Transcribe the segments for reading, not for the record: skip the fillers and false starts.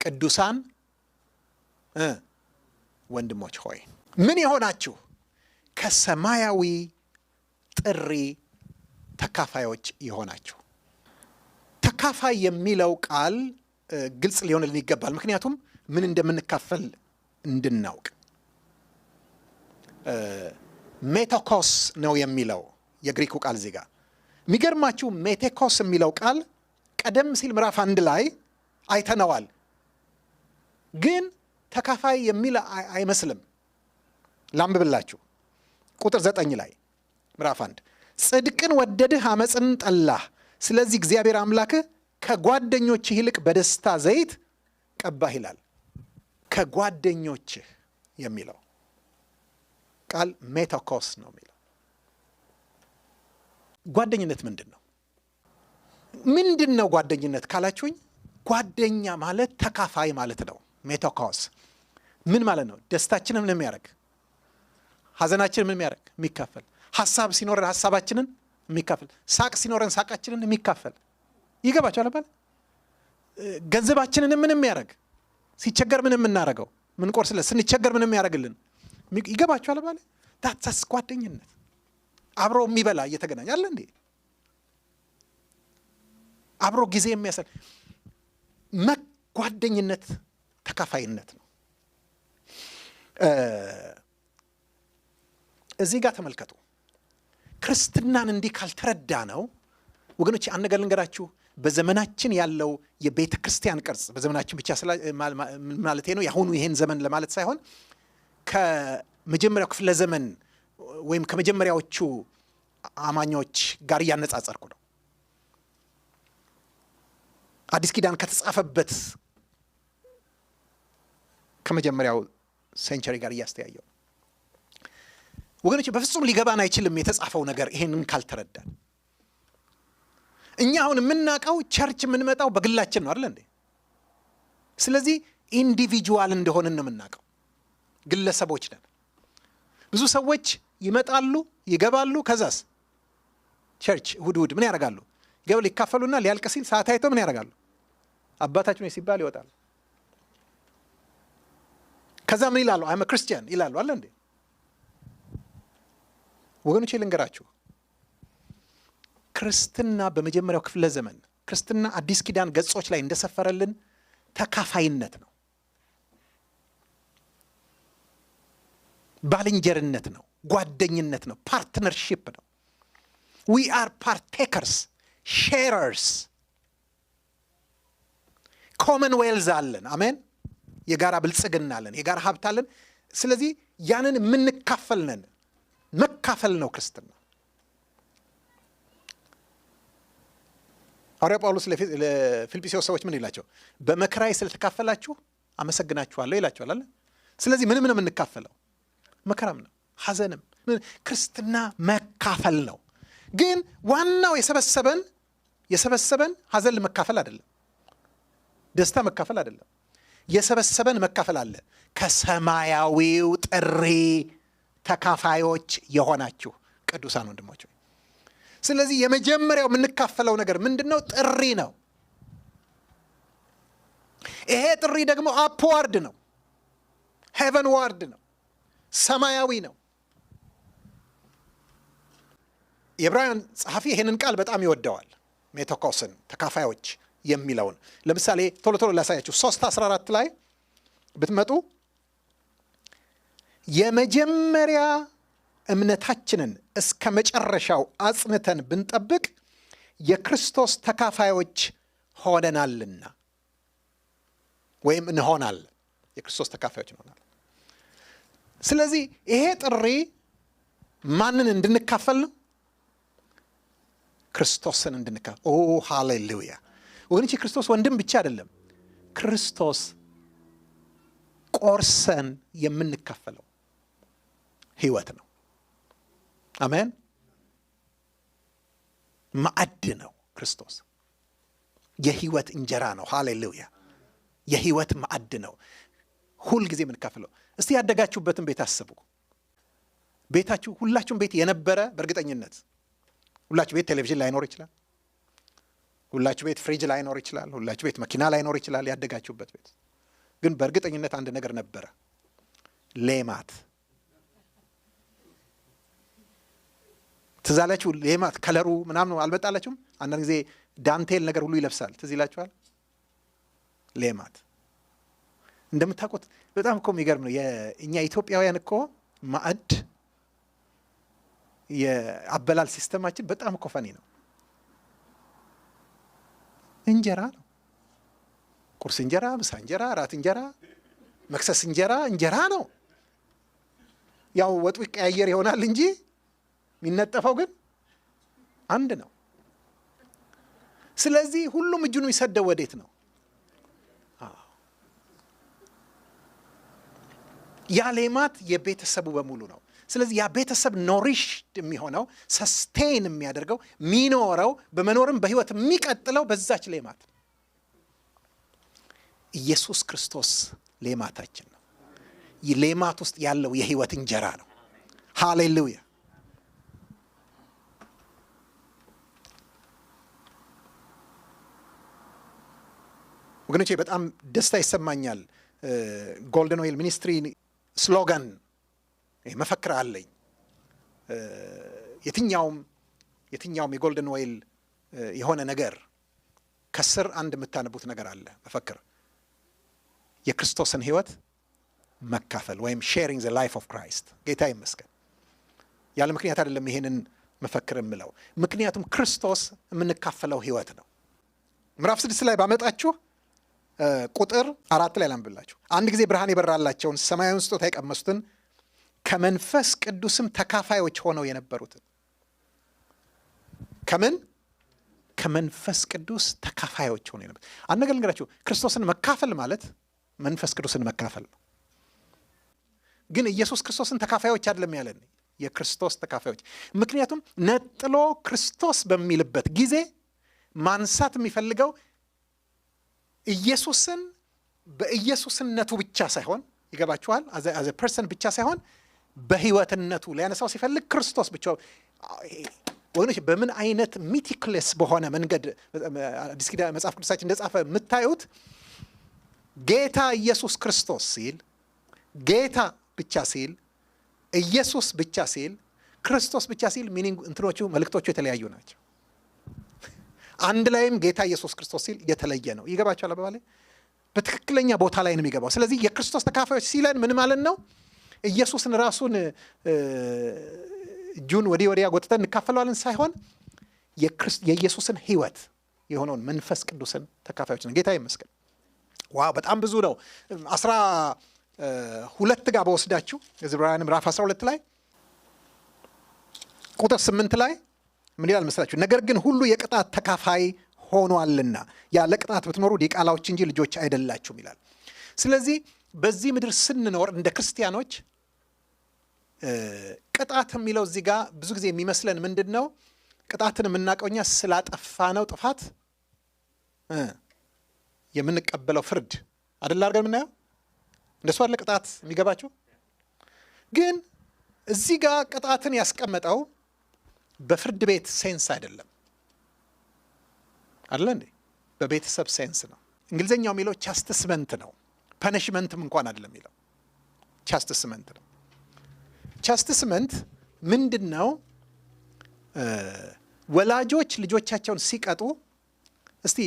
ቅዱሳን ወንድሞች ሆይ ምን የሆናችሁ? ከሰማያዊ ጥሪ ተካፋዮች የሆናችሁ። ተካፋይ የሚለው ቃል ግልጽ ሊሆንልን ይገባል። ምክንያቱም ምን እንደምንካፈል እንድናውቅ። ሜቶኮስ ነው የሚለው የግሪኩ ቃል እዚህ ጋር። የሚገርማችሁ ሜቴኮስ የሚለው ቃል ቀደም ሲል ምዕራፍ 1 ላይ አይተነዋል፣ ግን ተካፋይ የሚል አይመስልም። ላንብብላችሁ። ቁጥር 9 ላይ ምዕራፍ 1 ጽድቅን ወደድህ አመፅን ጠላህ፣ ስለዚህ እግዚአብሔር አምላክህ ከጓደኞችህ ይልቅ በደስታ ዘይት ቀባህ ይላል። ከጓደኞችህ የሚለው ቃል ሜቶኮስ ነው የሚለው። ጓደኝነት ምንድን ነው? ምንድን ነው ጓደኝነት ካላችሁኝ፣ ጓደኛ ማለት ተካፋይ ማለት ነው። ሜቶኮስ ምን ማለት ነው? ደስታችንን ምን የሚያደርግ፣ ሐዘናችንን ምን የሚያደርግ የሚካፈል፣ ሐሳብ ሲኖረን ሐሳባችንን የሚካፈል፣ ሳቅ ሲኖረን ሳቃችንን የሚካፈል። ይገባችኋል አይደል? ገንዘባችንን ምን የሚያደርግ፣ ሲቸገር ምን የምናደርገው፣ ምን ቆርስለት፣ ስንቸገር ምን የሚያደርግልን። ይገባችኋል አይደል? That's ጓደኝነት። አብሮ የሚበላ እየተገናኘ አለ እንዴ? አብሮ ጊዜ የሚያሳልፍ ጓደኝነት ተካፋይነት ነው። እዚህ ጋር ተመልከቱ። ክርስትናን እንዲህ ካልተረዳ ነው ወገኖች፣ አንድ ነገር ልንገራችሁ። በዘመናችን ያለው የቤተ ክርስቲያን ቅርጽ፣ በዘመናችን ብቻ ማለቴ ነው፣ የአሁኑ ይሄን ዘመን ለማለት ሳይሆን ከመጀመሪያው ክፍለ ዘመን ወይም ከመጀመሪያዎቹ አማኞች ጋር እያነጻጸርኩ ነው። አዲስ ኪዳን ከተጻፈበት ከመጀመሪያው century ጋር እያስተያየው ወገኖች፣ በፍጹም ሊገባን አይችልም የተጻፈው ነገር ይሄንን ካልተረዳን። እኛ አሁን የምናውቀው church የምንመጣው በግላችን ነው አይደል እንዴ? ስለዚህ individual እንደሆንን ነው የምናውቀው፣ ግለሰቦች ነን። ብዙ ሰዎች ይመጣሉ፣ ይገባሉ፣ ከዛስ church እሁድ እሁድ ምን ያደርጋሉ? ይገባሉ፣ ይካፈሉና ሊያልቅ ሲል ሰዓት አይተው ምን ያደርጋሉ? አባታችን ሆይ ሲባል ይወጣል። ከዛ ምን ይላሉ? "I'm a Christian" ይላሉ። አለ እንዴ? ወገኖቼ ልንገራችሁ፣ ክርስትና በመጀመሪያው ክፍለ ዘመን ክርስትና አዲስ ኪዳን ገጾች ላይ እንደሰፈረልን ተካፋይነት ነው፣ ባልንጀርነት ነው፣ ጓደኝነት ነው፣ partnership ነው። We are partakers, sharers። Common wealth አለን። አሜን። የጋራ ብልጽግና አለን፣ የጋራ ሀብት አለን። ስለዚህ ያንን የምንካፈል ነን። መካፈል ነው ክርስትና። ሐዋርያ ጳውሎስ ለፊልጵስዩስ ሰዎች ምን ይላቸው? በመከራዬ ስለተካፈላችሁ አመሰግናችኋለሁ ይላቸዋል አለ። ስለዚህ ምንም ነው የምንካፈለው፣ መከራም ነው ሐዘንም። ክርስትና መካፈል ነው። ግን ዋናው የሰበሰበን ሐዘን መካፈል አይደለም፣ ደስታ መካፈል አይደለም። የሰበሰበን መካፈል አለ። ከሰማያዊው ጥሪ ተካፋዮች የሆናችሁ ቅዱሳን ወንድሞች። ስለዚህ የመጀመሪያው የምንካፈለው ነገር ምንድን ነው? ጥሪ ነው። ይሄ ጥሪ ደግሞ upward ነው፣ heavenward ነው፣ ሰማያዊ ነው። የዕብራውያን ጸሐፊ ይሄንን ቃል በጣም ይወደዋል፣ ሜቶኮስን ተካፋዮች የሚለውን። ለምሳሌ ቶሎ ቶሎ ላሳያችሁ። 3:14 ላይ ብትመጡ የመጀመሪያ እምነታችንን እስከ መጨረሻው አጽንተን ብንጠብቅ የክርስቶስ ተካፋዮች ሆነናልና ወይም እንሆናለን። የክርስቶስ ተካፋዮች እንሆናለን። ስለዚህ ይሄ ጥሪ ማንን እንድንካፈል ነው? ክርስቶስን እንድንካፈል። ኦ ሃሌሉያ! ወገኖች የክርስቶስ ወንድም ብቻ አይደለም፣ ክርስቶስ ቆርሰን የምንካፈለው ህይወት ነው። አሜን። ማዕድ ነው ክርስቶስ፣ የህይወት እንጀራ ነው። ሃሌሉያ! የህይወት ማዕድ ነው ሁል ጊዜ የምንካፈለው። እስቲ ያደጋችሁበትን ቤት አስቡ። ቤታችሁ ሁላችሁም ቤት የነበረ በእርግጠኝነት ሁላችሁ ቤት ቴሌቪዥን ላይኖር ይችላል። ሁላችሁ ቤት ፍሪጅ ላይኖር ይችላል። ሁላችሁ ቤት መኪና ላይኖር ይችላል። ያደጋችሁበት ቤት ግን በእርግጠኝነት አንድ ነገር ነበረ፣ ሌማት። ትዝ አላችሁ? ሌማት color ኡ ምናምን አልመጣላችሁም? አንዳንድ ጊዜ ዳንቴል ነገር ሁሉ ይለብሳል። ትዝ ይላችኋል? ሌማት እንደምታውቁት በጣም እኮ የሚገርም ነው። የእኛ ኢትዮጵያውያን እኮ ማዕድ የአበላል system ኣችን በጣም እኮ funny ነው። እንጀራ ነው። ቁርስ እንጀራ፣ ምሳ እንጀራ፣ እራት እንጀራ፣ መክሰስ እንጀራ፣ እንጀራ ነው። ያው ወጡ ይቀያየር ይሆናል እንጂ የሚነጠፈው ግን አንድ ነው። ስለዚህ ሁሉም እጁን የሚሰደው ወዴት ነው? ያ ሌማት የቤተሰቡ በሙሉ ነው። ስለዚህ ያ ቤተሰብ nourished የሚሆነው፣ sustain የሚያደርገው፣ የሚኖረው፣ በመኖርም በህይወት የሚቀጥለው በዛች ሌማት። ኢየሱስ ክርስቶስ ሌማታችን ነው። ሌማት ውስጥ ያለው የህይወት እንጀራ ነው። ሃሌሉያ። ወገኖቼ፣ በጣም ደስታ ይሰማኛል። Golden Oil Ministry slogan፣ መፈክር አለኝ። የትኛውም የ Golden Oil የሆነ ነገር ከስር አንድ የምታነቡት ነገር አለ፣ መፈክር፣ የክርስቶስን ህይወት መካፈል ወይም sharing the life of Christ። ጌታ ይመስገን። ያለ ምክንያት አይደለም ይሄንን መፈክር የምለው፣ ምክንያቱም ክርስቶስ የምንካፈለው ህይወት ነው። ምዕራፍ 6 ላይ ባመጣችሁ ቁጥር 4 ላይ ላንብላችሁ። አንድ ጊዜ ብርሃን የበራላቸውን፣ ሰማያዊውን ስጦታ የቀመሱትን፣ ከመንፈስ ቅዱስም ተካፋዮች ሆነው የነበሩትን። ከምን? ከመንፈስ ቅዱስ ተካፋዮች ሆነው የነበሩት። አንድ ነገር ልንገራችሁ፣ ክርስቶስን መካፈል ማለት መንፈስ ቅዱስን መካፈል ነው። ግን ኢየሱስ ክርስቶስን ተካፋዮች አይደለም ያለን፣ የክርስቶስ ተካፋዮች። ምክንያቱም ነጥሎ ክርስቶስ በሚልበት ጊዜ ማንሳት የሚፈልገው ኢየሱስን በኢየሱስነቱ ብቻ ሳይሆን፣ ይገባችኋል? As a person ብቻ ሳይሆን በህይወትነቱ ሊያነሳው ሲፈልግ ክርስቶስ ብቻ። ወገኖች፣ በምን አይነት meticulous በሆነ መንገድ አዲስ ኪዳን መጽሐፍ ቅዱሳችን እንደጻፈ የምታዩት፣ ጌታ ኢየሱስ ክርስቶስ ሲል፣ ጌታ ብቻ ሲል፣ ኢየሱስ ብቻ ሲል፣ ክርስቶስ ብቻ ሲል meaning እንትኖቹ መልእክቶቹ የተለያዩ ናቸው። አንድ ላይም ጌታ ኢየሱስ ክርስቶስ ሲል የተለየ ነው። ይገባችኋል? አባባሌ በትክክለኛ ቦታ ላይ ነው የሚገባው። ስለዚህ የክርስቶስ ተካፋዮች ሲለን ምን ማለት ነው? ኢየሱስን ራሱን እጁን ወዲህ ወዲያ ጎትተን እንካፈለዋለን ሳይሆን የኢየሱስን ሕይወት የሆነውን መንፈስ ቅዱስን ተካፋዮች ነን። ጌታ ይመስገን። Wow፣ በጣም ብዙ ነው። 12 ጋር በወስዳችሁ ዕብራውያን ምዕራፍ 12 ላይ ቁጥር 8 ላይ ምን ይላል መስላችሁ? ነገር ግን ሁሉ የቅጣት ተካፋይ ሆኗልና ያለ ቅጣት ብትኖሩ ዲቃላዎች እንጂ ልጆች አይደላችሁም ይላል። ስለዚህ በዚህ ምድር ስንኖር እንደ ክርስቲያኖች ቅጣት የሚለው እዚህ ጋር ብዙ ጊዜ የሚመስለን ምንድን ነው? ቅጣትን የምናውቀው እኛ ስላጠፋነው ጥፋት የምንቀበለው ፍርድ አደላ አድርገን የምናየው፣ እንደሱ አለ ቅጣት የሚገባቸው። ግን እዚህ ጋር ቅጣትን ያስቀመጠው በፍርድ ቤት sense አይደለም፣ አለ እንዴ? በቤተሰብ sense ነው። እንግሊዝኛው የሚለው chastisement ነው። Punishment ም እንኳን አይደለም የሚለው፣ chastisement ነው። Chastisement ምንድን ነው? ወላጆች ልጆቻቸውን ሲቀጡ እስቲ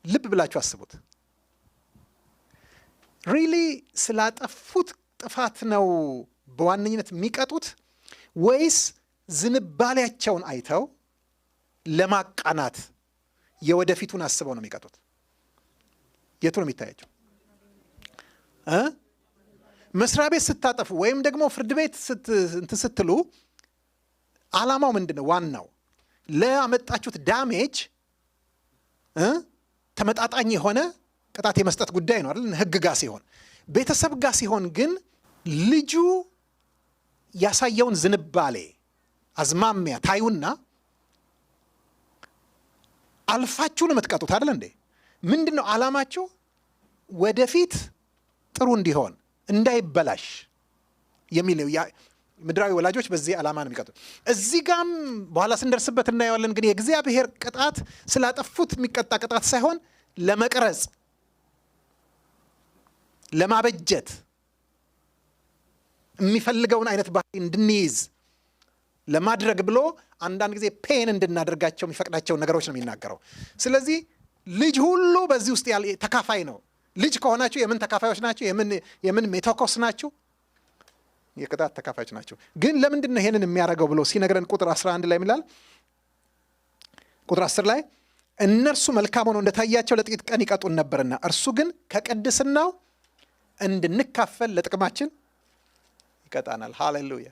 ልብ ብላችሁ አስቡት። Really ስላጠፉት ጥፋት ነው በዋነኝነት የሚቀጡት ወይስ ዝንባሌያቸውን አይተው ለማቃናት የወደፊቱን አስበው ነው የሚቀጡት? የቱ ነው የሚታያቸው? መስሪያ ቤት ስታጠፉ ወይም ደግሞ ፍርድ ቤት እንትን ስትሉ ዓላማው ምንድን ነው? ዋናው ለአመጣችሁት damage ተመጣጣኝ የሆነ ቅጣት የመስጠት ጉዳይ ነው አይደል? ህግ ጋር ሲሆን። ቤተሰብ ጋር ሲሆን ግን ልጁ ያሳየውን ዝንባሌ፣ አዝማሚያ ታዩና አልፋችሁ ነው የምትቀጡት፣ አይደል እንዴ? ምንድን ነው ዓላማችሁ? ወደፊት ጥሩ እንዲሆን፣ እንዳይበላሽ የሚል ነው። ምድራዊ ወላጆች በዚህ ዓላማ ነው የሚቀጡት። እዚህ ጋም በኋላ ስንደርስበት እናየዋለን። ግን የእግዚአብሔር ቅጣት ስላጠፉት የሚቀጣ ቅጣት ሳይሆን ለመቅረጽ፣ ለማበጀት የሚፈልገውን አይነት ባህሪ እንድንይዝ ለማድረግ ብሎ አንዳንድ ጊዜ pain እንድናደርጋቸው የሚፈቅዳቸውን ነገሮች ነው የሚናገረው። ስለዚህ ልጅ ሁሉ በዚህ ውስጥ ያለ ተካፋይ ነው። ልጅ ከሆናችሁ የምን ተካፋዮች ናችሁ? የምን ሜቶኮስ ናችሁ? የቅጣት ተካፋዮች ናቸው። ግን ለምንድን ነው ይሄንን የሚያደርገው ብሎ ሲነግረን ቁጥር 11 ላይ ይላል፣ ቁጥር 10 ላይ እነርሱ መልካም ሆኖ እንደታያቸው ለጥቂት ቀን ይቀጡን ነበርና እርሱ ግን ከቅድስናው እንድንካፈል ለጥቅማችን ይቀጣናል። ሃሌሉያ።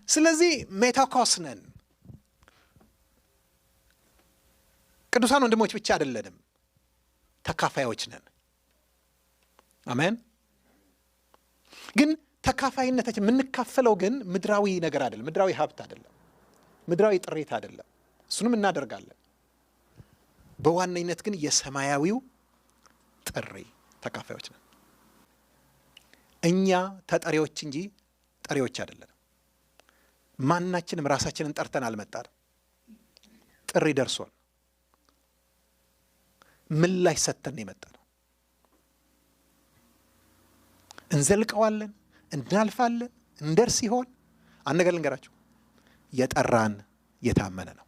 ስለዚህ ሜቶኮስ ነን። ቅዱሳን ወንድሞች ብቻ አይደለንም፣ ተካፋዮች ነን። አሜን። ግን ተካፋይነታችን የምንካፈለው ግን ምድራዊ ነገር አይደለም፣ ምድራዊ ሀብት አይደለም፣ ምድራዊ ጥሪት አይደለም። እሱንም እናደርጋለን። በዋነኝነት ግን የሰማያዊው ጥሪ ተካፋዮች ነን። እኛ ተጠሪዎች እንጂ ጠሪዎች አይደለንም። ማናችንም ራሳችንን ጠርተን አልመጣንም። ጥሪ ደርሶን ምላሽ ሰጥተን የመጣነው። እንዘልቀዋለን፣ እናልፋለን፣ እንደርስ ይሆን? አንድ ነገር ልንገራችሁ፣ የጠራን የታመነ ነው፣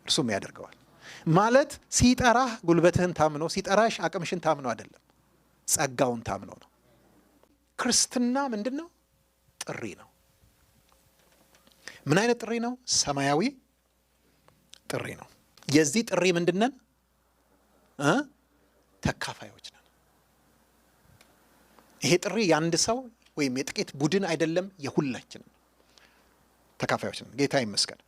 እርሱም ያደርገዋል። ማለት ሲጠራህ ጉልበትህን ታምኖ፣ ሲጠራሽ አቅምሽን ታምኖ አይደለም፣ ጸጋውን ታምኖ ነው። ክርስትና ምንድን ነው? ጥሪ ነው። ምን አይነት ጥሪ ነው? ሰማያዊ ጥሪ ነው። የዚህ ጥሪ ምንድን ነን? ተካፋዮች ነን። ይሄ ጥሪ የአንድ ሰው ወይም የጥቂት ቡድን አይደለም፣ የሁላችንም ተካፋዮች ነን። ጌታ ይመስገን።